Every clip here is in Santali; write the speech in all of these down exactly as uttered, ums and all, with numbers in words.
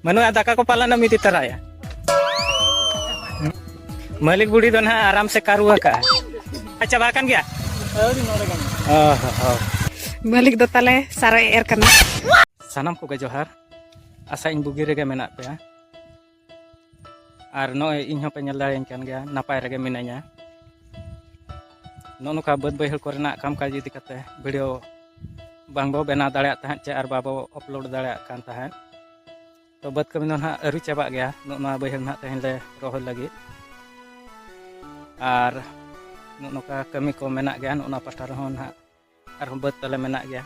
ᱢᱟᱹᱱᱩ, ᱟᱨ ᱫᱟᱠᱟ ᱠᱚ ᱯᱟᱞᱮᱱ ᱮᱢ ᱤᱫᱤ ᱛᱚᱨᱟᱭᱟ? ᱢᱟᱹᱞᱤᱠ ᱵᱩᱲᱦᱤ ᱫᱚ ᱱᱟᱦᱟᱜ ᱟᱨᱟᱢ ᱥᱮ ᱠᱟᱹᱨᱩ ᱟᱠᱟᱜᱼᱟ᱾ ᱟᱪᱪᱷᱟ, ᱵᱟᱦᱟ ᱠᱟᱱ ᱜᱮᱭᱟ? ᱟᱹᱣᱨᱤ, ᱱᱚᱰᱮ ᱠᱟᱱ ᱜᱮᱭᱟ᱾ ᱚ ᱦᱚᱸ, ᱦᱚᱸ᱾ ᱢᱟᱹᱞᱤᱠ ᱫᱚ ᱛᱟᱞᱮ ᱥᱟᱨᱮ ᱮᱨ ᱠᱟᱱᱟ᱾ ᱥᱟᱱᱟᱢ ᱠᱚᱜᱮ ᱡᱚᱦᱟᱨ᱾ ᱟᱥᱟᱭᱟᱹᱧ ᱵᱩᱜᱤ ᱨᱮᱜᱮ ᱢᱮᱱᱟᱜ ᱯᱮᱭᱟ᱾ ᱟᱨ ᱱᱚᱜᱼᱚᱭ ᱤᱧ ᱦᱚᱸᱯᱮ ᱧᱮᱞ ᱫᱟᱲᱮᱭᱟᱹᱧ ᱠᱟᱱ ᱜᱮᱭᱟ, ᱱᱟᱯᱟᱭ ᱨᱮᱜᱮ ᱢᱤᱱᱟᱹᱧᱟ᱾ ᱱᱚᱜᱼᱚ ᱱᱚᱝᱠᱟ ᱵᱟᱹᱫᱽ ᱵᱟᱹᱭᱦᱟᱹᱲ ᱠᱚᱨᱮᱱᱟᱜ ᱠᱟᱢᱠᱟᱡᱽ ᱤᱫᱤ ᱠᱟᱛᱮ video ᱵᱟᱝ ᱵᱚ ᱵᱮᱱᱟᱣ ᱫᱟᱲᱮᱭᱟᱜ ᱛᱟᱦᱮᱸᱫ ᱪᱮ ᱟᱨ ᱵᱟᱵᱚ upload ᱫᱟᱲᱮᱭᱟᱜ ᱠᱟᱱ ᱛᱟᱦᱮᱸᱫ᱾ ᱛᱚ ᱵᱟᱹᱫᱽ ᱠᱟᱹᱢᱤ ᱫᱚ ᱱᱟᱦᱟᱜ ᱟᱹᱣᱨᱤ ᱪᱟᱵᱟᱜ ᱜᱮᱭᱟ᱾ ᱱᱚᱜᱼᱚ ᱱᱚᱣᱟ ᱵᱟᱹᱭᱦᱟᱹᱲ ᱱᱟᱦᱟᱜ ᱛᱮᱦᱮᱧ ᱞᱮ ᱨᱚᱦᱚᱭ ᱞᱟᱹᱜᱤᱫ᱾ ᱟᱨ ᱱᱚᱜᱼᱚ ᱱᱚᱝᱠᱟ ᱠᱟᱹᱢᱤ ᱠᱚ ᱢᱮᱱᱟᱜ ᱜᱮᱭᱟ᱾ ᱱᱚᱜᱼᱚ ᱱᱚᱣᱟ ᱯᱟᱥᱴᱟ ᱨᱮᱦᱚᱸ ᱱᱟᱦᱟᱜ ᱟᱨᱦᱚᱸ ᱵᱟᱹᱫᱽ ᱛᱟᱞᱮ ᱢᱮᱱᱟᱜ ᱜᱮᱭᱟ᱾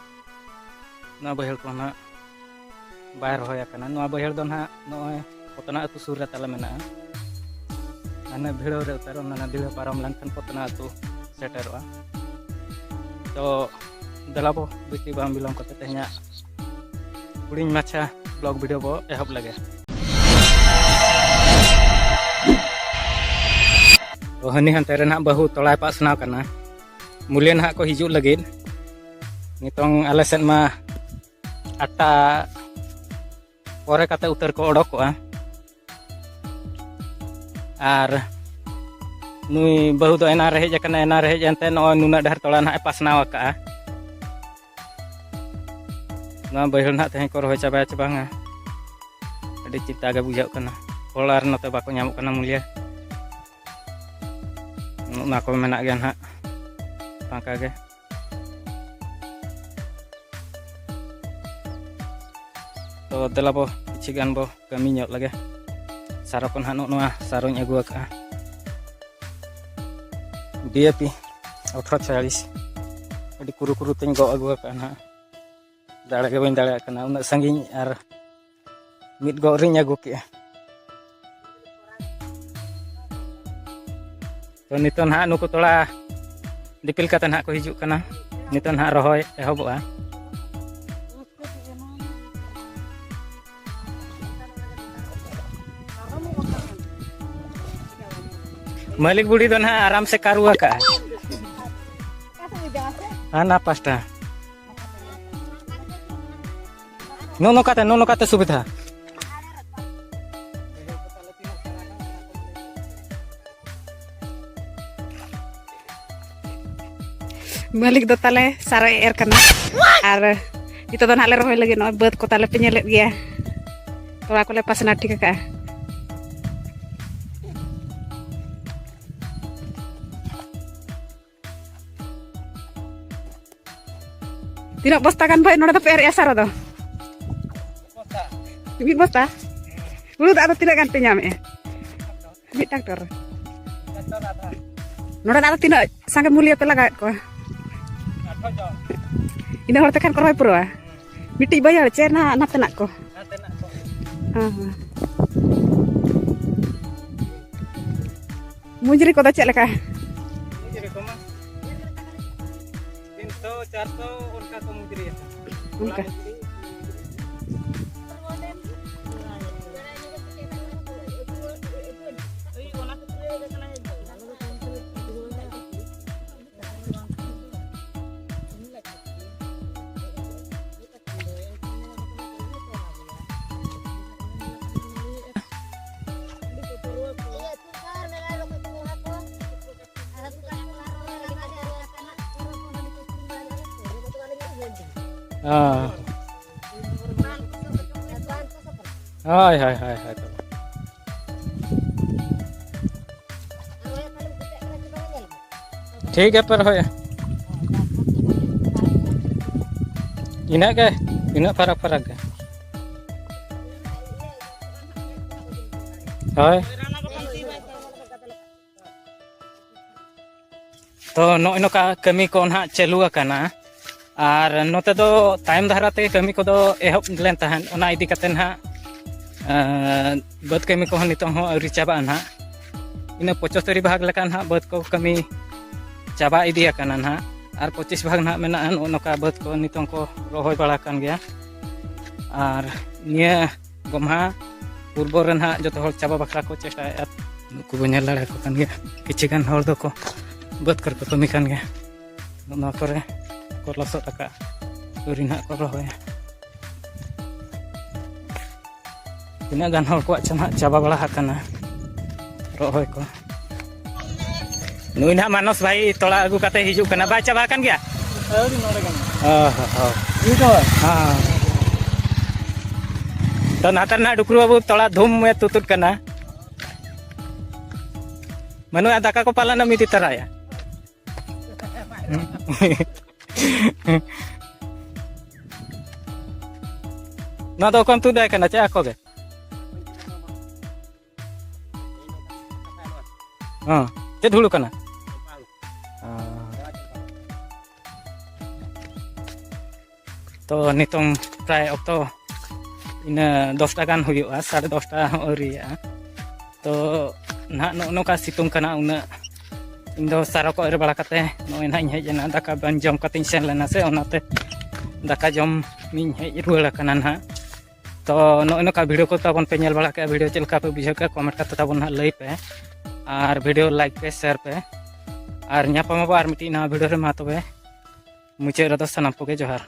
ᱱᱚᱣᱟ ᱵᱟᱹᱭᱦᱟᱹᱲ ᱠᱚ ᱱᱟᱦᱟᱜ ᱵᱟᱭ ᱨᱚᱦᱚᱭ ᱟᱠᱟᱱᱟ᱾ ᱱᱚᱣᱟ ᱵᱟᱹᱭᱦᱟᱹᱲ ᱫᱚ ᱱᱟᱦᱟᱜ ᱱᱚᱜᱼᱚᱭ ᱯᱚᱛᱱᱟ ᱟᱹᱛᱩ ᱥᱩᱨ ᱨᱮ ᱛᱟᱞᱮ ᱢᱮᱱᱟᱜᱼᱟ᱾ ᱦᱟᱱᱮ ᱵᱷᱤᱲᱟᱹᱣ ᱨᱮ ᱩᱛᱟᱹᱨᱚᱜ, ᱚᱱᱟ ᱫᱤᱲᱦᱟᱹ ᱯᱟᱨᱚᱢ ᱞᱮᱱᱠᱷᱟᱱ ᱯᱚᱛᱱᱟ ᱟᱹᱛᱩ ᱥᱮᱴᱮᱨᱚᱜᱼᱟ᱾ ᱛᱚ ᱫᱮᱞᱟ ᱵᱚ ᱵᱮᱥᱤ ᱵᱟᱝ ᱵᱤᱞᱚᱢ ᱠᱟᱛᱮ ᱛᱮᱦᱮᱧᱟᱜ ᱦᱩᱰᱤᱧ ᱢᱟᱪᱷᱟ vlog video ᱵᱚ ᱮᱦᱚᱵ ᱞᱮᱜᱮ᱾ ᱛᱚ ᱦᱟᱹᱱᱤ ᱦᱟᱱᱛᱮ ᱨᱮ ᱱᱟᱦᱟᱜ ᱵᱟᱹᱦᱩ ᱛᱚᱲᱟᱭ ᱯᱟᱥᱱᱟᱣ ᱠᱟᱱᱟ᱾ ᱢᱩᱞᱤᱭᱟᱹ ᱱᱟᱦᱟᱜ ᱠᱚ ᱦᱤᱡᱩᱜ ᱞᱟᱹᱜᱤᱫ᱾ ᱱᱤᱛᱚᱝ ᱟᱞᱮ ᱥᱮᱫ ᱢᱟ ᱟᱴᱴᱟ ᱯᱚᱨᱮ ᱠᱟᱛᱮ ᱩᱛᱟᱹᱨ ᱠᱚ ᱚᱰᱚᱠᱚᱜᱼᱟ᱾ ᱟᱨ ᱱᱩᱭ ᱵᱟᱹᱦᱩ ᱫᱚ ᱮᱱᱟᱱ ᱨᱮ ᱦᱮᱡ ᱟᱠᱟᱱᱟ, ᱮᱱᱟᱱ ᱨᱮ ᱦᱮᱡ ᱮᱱᱛᱮ ᱱᱚᱜᱼᱚᱭ ᱱᱩᱱᱟᱹᱜ ᱰᱷᱮᱨ ᱛᱚᱲᱟ ᱱᱟᱦᱟᱜ ᱮ ᱯᱟᱥᱱᱟᱣ ᱟᱠᱟᱜᱼᱟ᱾ ᱱᱚᱣᱟ ᱵᱟᱹᱭᱦᱟᱹᱲ ᱱᱟᱦᱟᱜ ᱛᱮᱦᱮᱧ ᱠᱚ ᱨᱚᱦᱚᱭ ᱪᱟᱵᱟᱭᱟ ᱪᱮ ᱵᱟᱝᱟ, ᱟᱹᱰᱤ ᱪᱤᱱᱛᱟ ᱜᱮ ᱵᱩᱡᱷᱟᱹᱜ ᱠᱟᱱᱟ᱾ ᱦᱚᱲ ᱟᱨ ᱱᱚᱛᱮ ᱵᱟᱠᱚ ᱧᱟᱢᱚᱜ ᱠᱟᱱᱟ ᱢᱩᱞᱤᱭᱟᱹ᱾ ᱚᱱᱟ ᱠᱚ ᱢᱮᱱᱟᱜ ᱜᱮᱭᱟ ᱱᱟᱦᱟᱜ ᱯᱷᱟᱸᱠᱟ ᱜᱮ᱾ ᱛᱚ ᱫᱮᱞᱟ ᱵᱚ ᱠᱤᱪᱷᱩ ᱜᱟᱱ ᱵᱚ ᱠᱟᱹᱢᱤ ᱧᱚᱜ ᱞᱮᱜᱮ᱾ ᱥᱟᱨᱚ ᱠᱚ ᱱᱟᱦᱟᱜ ᱱᱚᱜᱼᱚ ᱱᱚᱣᱟ ᱥᱟᱨᱚᱧ ᱟᱹᱜᱩ ᱟᱠᱟᱫᱼᱟ, ᱰᱤ ᱮ ᱯᱤ ᱟᱴᱷᱨᱚ ᱪᱷᱟᱭᱟᱞᱤᱥ᱾ ᱟᱹᱰᱤ ᱠᱩᱨᱩ ᱠᱩᱨᱩ ᱛᱮᱧ ᱜᱚᱜ ᱟᱹᱜᱩ ᱟᱠᱟᱫᱼᱟ ᱱᱟᱦᱟᱜ, ᱫᱟᱲᱮ ᱜᱮ ᱵᱟᱹᱧ ᱫᱟᱲᱮᱭᱟᱜ ᱠᱟᱱᱟ ᱩᱱᱟᱹᱜ ᱥᱟᱺᱜᱤᱧ ᱟᱨ ᱢᱤᱫ ᱜᱚᱜ ᱨᱤᱧ ᱟᱹᱜᱩ ᱠᱮᱜᱼᱟ᱾ ᱛᱚ ᱱᱤᱛᱚᱜ ᱱᱟᱦᱟᱜ ᱱᱩᱠᱩ ᱛᱚᱲᱟ ᱫᱤᱯᱤᱞ ᱠᱟᱛᱮ ᱱᱟᱦᱟᱜ ᱠᱚ ᱦᱤᱡᱩᱜ ᱠᱟᱱᱟ᱾ ᱱᱤᱛᱚᱜ ᱱᱟᱦᱟᱜ ᱨᱚᱦᱚᱭ ᱮᱦᱚᱵᱚᱜᱼᱟ᱾ ᱢᱟᱹᱞᱤᱠ ᱵᱩᱲᱦᱤ ᱫᱚ ᱱᱟᱦᱟᱜ ᱟᱨᱟᱢ ᱥᱮ ᱠᱟᱹᱨᱩ ᱟᱠᱟᱜᱼᱟ᱾ ᱦᱟᱱᱟ ᱯᱟᱥᱴᱟ᱾ ᱱᱚᱜᱼᱚ ᱱᱚᱝᱠᱟᱛᱮ, ᱱᱚᱜᱼᱚ ᱱᱚᱝᱠᱟᱛᱮ ᱥᱩᱵᱤᱫᱷᱟ᱾ ᱢᱟᱹᱞᱤᱠ ᱫᱚ ᱛᱟᱞᱮ ᱥᱟᱨᱮ ᱮᱨ ᱠᱟᱱᱟ᱾ ᱟᱨ ᱱᱤᱛᱚᱜ ᱫᱚ ᱱᱟᱦᱟᱜ ᱞᱮ ᱨᱚᱦᱚᱭ ᱞᱟᱹᱜᱤᱫ᱾ ᱱᱚᱜᱼᱚᱭ ᱵᱟᱹᱫᱽ ᱠᱚ ᱛᱟᱞᱮ ᱯᱮ ᱧᱮᱞᱮᱫ ᱜᱮᱭᱟ, ᱛᱚᱲᱟ ᱠᱚᱞᱮ ᱯᱟᱥᱱᱟ ᱴᱷᱤᱠ ᱟᱠᱟᱫᱼᱟ᱾ ᱛᱤᱱᱟᱹᱜ ᱵᱚᱥᱛᱟ ᱜᱟᱱ ᱵᱷᱟᱹᱭ ᱱᱚᱰᱮ ᱫᱚᱯᱮ ᱮᱨᱮᱜᱼᱟ ᱥᱟᱨ ᱫᱚ? ᱢᱤᱫ ᱵᱚᱥᱛᱟ᱾ ᱦᱩᱲᱩ ᱫᱟᱜ ᱫᱚ ᱛᱤᱱᱟᱹᱜ ᱜᱟᱱ ᱯᱮ ᱧᱟᱢᱮᱜᱼᱟ ᱢᱤᱫ ᱴᱨᱟᱠᱴᱚᱨ ᱨᱮ? ᱱᱚᱰᱮ ᱫᱚ ᱟᱫᱚ ᱛᱤᱱᱟᱹᱜ ᱥᱟᱸᱜᱮ ᱢᱩᱞᱤᱭᱟᱹ ᱯᱮ ᱞᱟᱜᱟᱣᱮᱫ ᱠᱚᱣᱟ? ᱤᱱᱟᱹ ᱦᱚᱲ ᱛᱮᱠᱷᱟᱱ ᱠᱚ ᱨᱚᱦᱚᱭ ᱯᱩᱨᱟᱹᱣᱟ? ᱢᱤᱫᱴᱤᱡ ᱵᱟᱹᱭᱦᱟᱹᱲ ᱪᱮ ᱱᱟ ᱱᱟᱛᱮᱱᱟᱜ ᱠᱚ? ᱦᱮᱸ, ᱦᱮᱸ᱾ ᱢᱩᱡᱽᱨᱤ ᱠᱚᱫᱚ ᱪᱮᱫ ᱞᱮᱠᱟ? ᱢᱩᱡᱽᱨᱤ ᱠᱚᱢᱟ ᱛᱤᱱᱥᱚ, ᱪᱟᱨᱥᱚ ᱚᱱᱠᱟ ᱠᱚ ᱢᱩᱡᱽᱨᱤᱭᱟ᱾ ᱚᱱᱠᱟ᱾ ᱦᱮᱸ᱾ ᱦᱳᱭ, ᱦᱳᱭ, ᱦᱳᱭ, ᱦᱳᱭ᱾ ᱴᱷᱤᱠ ᱜᱮᱭᱟ ᱯᱮ ᱨᱚᱦᱚᱭᱟ᱾ ᱤᱱᱟᱹᱜ ᱜᱮ, ᱤᱱᱟᱹᱜ ᱯᱷᱟᱨᱟᱠ ᱯᱷᱟᱨᱟᱠ ᱜᱮ᱾ ᱦᱳᱭ᱾ ᱛᱚ ᱱᱚᱜᱼᱚᱭ ᱱᱚᱝᱠᱟ ᱠᱟᱹᱢᱤ ᱠᱚ ᱱᱟᱦᱟᱜ ᱪᱟᱹᱞᱩ ᱟᱠᱟᱱᱟ᱾ ᱟᱨ ᱱᱚᱛᱮ ᱫᱚ ᱛᱟᱭᱚᱢ ᱫᱷᱟᱨᱟ ᱛᱮᱜᱮ ᱠᱟᱹᱢᱤ ᱠᱚᱫᱚ ᱮᱦᱚᱵ ᱞᱮᱱ ᱛᱟᱦᱮᱸᱫ, ᱚᱱᱟ ᱤᱫᱤ ᱠᱟᱛᱮ ᱱᱟᱦᱟᱜ, ᱮᱸ, ᱵᱟᱹᱫᱽ ᱠᱟᱹᱢᱤ ᱠᱚᱦᱚᱸ ᱱᱤᱛᱚᱜ ᱦᱚᱸ ᱟᱹᱣᱨᱤ ᱪᱟᱵᱟᱜᱼᱟ ᱱᱟᱦᱟᱜ᱾ ᱤᱱᱟᱹ ᱯᱚᱸᱪᱟᱛᱛᱳᱨ ᱵᱷᱟᱜᱽ ᱞᱮᱠᱟ ᱱᱟᱦᱟᱜ ᱵᱟᱹᱫᱽ ᱠᱚ ᱠᱟᱹᱢᱤ ᱪᱟᱵᱟ ᱤᱫᱤ ᱟᱠᱟᱱᱟ ᱱᱟᱦᱟᱜ, ᱟᱨ ᱯᱚᱸᱪᱤᱥ ᱵᱷᱟᱜᱽ ᱱᱟᱦᱟᱜ ᱢᱮᱱᱟᱜᱼᱟ᱾ ᱱᱚᱜᱼᱚ ᱱᱚᱝᱠᱟ ᱵᱟᱹᱫᱽ ᱠᱚ ᱱᱤᱛᱚᱝ ᱠᱚ ᱨᱚᱦᱚᱭ ᱵᱟᱲᱟ ᱟᱠᱟᱱ ᱜᱮᱭᱟ᱾ ᱟᱨ ᱱᱤᱭᱟᱹ ᱜᱚᱢᱦᱟ ᱯᱩᱨᱵᱚ ᱨᱮ ᱱᱟᱦᱟᱜ ᱡᱚᱛᱚ ᱦᱚᱲ ᱪᱟᱵᱟ ᱵᱟᱠᱷᱨᱟ ᱠᱚ ᱪᱮᱥᱴᱟᱭᱮᱫᱼᱟ᱾ ᱱᱩᱠᱩ ᱵᱚᱱ ᱧᱮᱞ ᱫᱟᱲᱮᱭᱟᱠᱚ ᱠᱟᱱ ᱜᱮᱭᱟ, ᱠᱤᱪᱷᱩ ᱜᱟᱱ ᱦᱚᱲ ᱫᱚᱠᱚ ᱵᱟᱹᱫᱽ ᱠᱚᱨᱮ ᱠᱚ ᱠᱟᱹᱢᱤ ᱠᱟᱱ ᱜᱮᱭᱟ᱾ ᱱᱚᱣᱟ ᱠᱚᱨᱮ ᱠᱚ ᱞᱚᱥᱚᱫ ᱟᱠᱟᱫ, ᱟᱹᱣᱨᱤ ᱱᱟᱦᱟᱜ ᱠᱚ ᱨᱚᱦᱚᱭᱟ᱾ ᱛᱤᱱᱟᱹᱜ ᱜᱟᱱ ᱦᱚᱲ ᱠᱚᱣᱟᱜ ᱪᱚ ᱱᱟᱦᱟᱜ ᱪᱟᱵᱟ ᱵᱟᱲᱟ ᱟᱠᱟᱱᱟ ᱨᱚᱦᱚᱭ ᱠᱚ᱾ ᱱᱩᱭ ᱱᱟᱦᱟᱜ ᱢᱟᱱᱚᱥ ᱵᱷᱟᱭ ᱛᱚᱲᱟ ᱟᱹᱜᱩ ᱠᱟᱛᱮ ᱦᱤᱡᱩᱜ ᱠᱟᱱᱟ, ᱵᱟᱭ ᱪᱟᱵᱟ ᱟᱠᱟᱱ ᱜᱮᱭᱟ? ᱟᱹᱣᱨᱤ ᱱᱚᱰᱮ ᱜᱟᱱ᱾ ᱚ ᱦᱚᱸ ᱦᱚᱸ᱾ ᱱᱤᱛ ᱦᱚᱸ᱾ ᱦᱚᱸ᱾ ᱛᱚ ᱱᱟᱛᱮ ᱱᱟᱦᱟᱜ ᱰᱩᱠᱨᱩ ᱵᱟᱹᱵᱩ ᱛᱚᱲᱟ ᱫᱷᱩᱢ ᱮ ᱛᱩᱛᱩᱫ ᱠᱟᱱᱟ᱾ ᱢᱟᱱᱩ ᱟᱨ ᱫᱟᱠᱟ ᱠᱚ ᱯᱟᱞᱟᱱ ᱮᱢ ᱤᱫᱤ ᱛᱟᱨᱟᱭᱟ᱾ ᱱᱚᱣᱟ ᱫᱚ ᱚᱠᱚᱭᱮᱢ ᱛᱩᱫ ᱟᱭ ᱠᱟᱱᱟ ᱪᱮ ᱟᱠᱚ ᱜᱮ? ᱦᱮᱸ, ᱪᱮᱫ ᱦᱩᱲᱩ ᱠᱟᱱᱟ? ᱚ᱾ ᱛᱚ ᱱᱤᱛᱚᱝ ᱯᱨᱟᱭ ᱚᱠᱛᱚ ᱤᱱᱟᱹ ᱫᱚᱥᱴᱟ ᱜᱟᱱ ᱦᱩᱭᱩᱜᱼᱟ, ᱥᱟᱲᱮ ᱫᱚᱥᱴᱟ ᱦᱚᱸ ᱟᱹᱣᱨᱤᱭᱟᱜᱼᱟ᱾ ᱛᱚ ᱱᱟᱦᱟᱜ ᱱᱚᱜᱼᱚ ᱱᱚᱝᱠᱟ ᱥᱤᱛᱩᱝ ᱠᱟᱱᱟ ᱩᱱᱟᱹᱜ᱾ ᱤᱧ ᱫᱚ ᱥᱟᱨᱚ ᱠᱚ ᱮᱨ ᱵᱟᱲᱟ ᱠᱟᱛᱮ ᱱᱚᱜᱼᱚᱭ ᱱᱟᱦᱟᱜ ᱤᱧ ᱦᱮᱡ ᱮᱱᱟ, ᱫᱟᱠᱟ ᱵᱟᱝ ᱡᱚᱢ ᱠᱟᱛᱮᱧ ᱥᱮᱱ ᱞᱮᱱᱟ ᱥᱮ, ᱚᱱᱟᱛᱮ ᱫᱟᱠᱟ ᱡᱚᱢ ᱤᱧ ᱦᱮᱡ ᱨᱩᱣᱟᱹᱲ ᱟᱠᱟᱱᱟ ᱱᱟᱦᱟᱜ᱾ ᱛᱚ ᱱᱚᱜᱼᱚᱭ ᱱᱚᱝᱠᱟ ᱵᱷᱤᱰᱤᱭᱳ ᱠᱚ ᱛᱟᱵᱚᱱ ᱯᱮ ᱧᱮᱞ ᱵᱟᱲᱟ ᱠᱮᱜᱼᱟ, ᱵᱷᱤᱰᱤᱭᱳ ᱪᱮᱫ ᱞᱮᱠᱟ ᱯᱮ ᱵᱩᱡᱷᱟᱹᱣ ᱠᱮᱜᱼᱟ ᱠᱚᱢᱮᱱᱴ ᱠᱟᱛᱮ ᱛᱟᱵᱚᱱ ᱱᱟᱦᱟᱜ ᱞᱟᱹᱭ ᱯᱮ, ᱟᱨ ᱵᱷᱤᱰᱤᱭᱳ ᱞᱟᱭᱤᱠ ᱯᱮ, ᱥᱮᱭᱟᱨ ᱯᱮ, ᱟᱨ ᱧᱟᱯᱟᱢ ᱟᱵᱚ ᱟᱨ ᱢᱤᱫᱴᱤᱡ ᱱᱟᱣᱟ ᱵᱷᱤᱰᱤᱭᱳ ᱨᱮ᱾ ᱢᱟ ᱛᱚᱵᱮ ᱢᱩᱪᱟᱹᱫ ᱨᱮᱫᱚ ᱥᱟᱱᱟᱢ ᱠᱚᱜᱮ ᱡᱚᱦᱟᱨ᱾